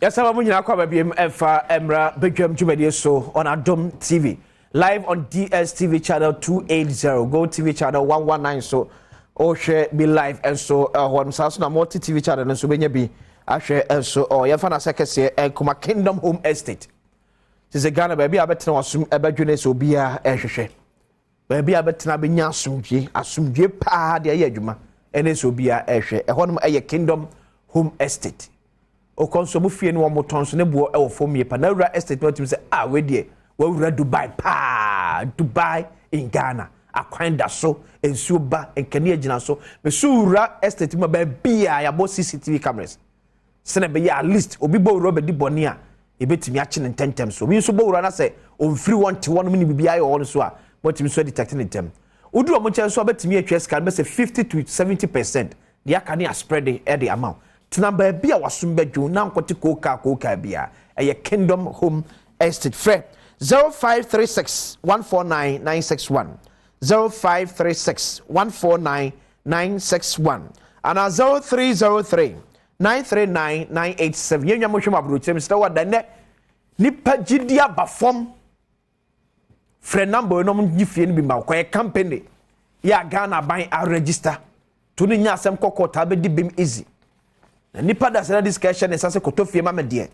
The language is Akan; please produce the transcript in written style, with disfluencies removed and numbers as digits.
Yɛsɛ mo nyinaa kɔ aba biem ɛfa mmra badwam dwumadie so on Adom TV, live on DSTV channel 280, Go TV channel 119 so wohwɛ bi live nso ɛhɔ no. Saa so na Multi TV channel no nso bɛnya bi ahwɛ nso. Ɔ yɛmfa no asɛ kɛseɛ ɛnkoma Kingdom Home Estate te sɛ Ghana baabi a bɛtena wasom ɛbɛdwene sɛ obiara ɛhwehwɛ baabi a bɛtena bɛnya asomdwie, asomdwie paa de ayɛ adwuma ɛne sɛ obiara ɛhwɛ ɛhɔ nom ɛyɛ Kingdom Home Estate. Okɔ nso mo fie no wɔn tɔn so ne boɔ ɛwɔ fam yie pa na awura estate no, wɔtumi sɛ a wei deɛ wawura Dubai paa, Dubai in Ghana. Akwan da so, nsuo ba, nkanea gyina so. Mesu wura estate mu a, baabi a yɛabɔ CCTV cameras sɛnɛ ɛbɛyɛ at least obi bɔ wura bɛdi bɔne a, yɛbɛtumi akye ne ntɛntɛm so. Obi nso bɔ wura na sɛ ɔmfiri wɔn te wɔn ne biribi ayɛ wɔn so a, wɔtumi nso detect ne ntɛm. Woduru wɔn nkyɛn nso a, bɛtumi atwa sika no bɛsɛ 50 to 70%, deɛ aka ne aspread ɛde ama wo. Tena baabi a wasom bɛdwo na nkɔte kookaa kookaa bia. Ɛyɛ Kingdom Home Estate. Frɛ 0536 149 961, 0536 149 961 anaa 0303 939 987. Yɛn nwa mohwɛ mu aburokyerɛ mu sɛ wada nnɛ nipa gyidi aba fam, frɛ number yi na ɔmo gye fie no bi ma wo. Kɔyɛ company yɛ a Ghana aban aregister to ne nya asɛm kɔkɔɔ taa bɛdi bim easy na nipa da sɛ na de sika hyɛ ne nsa sɛ kɔtɔ fie ma me deɛ.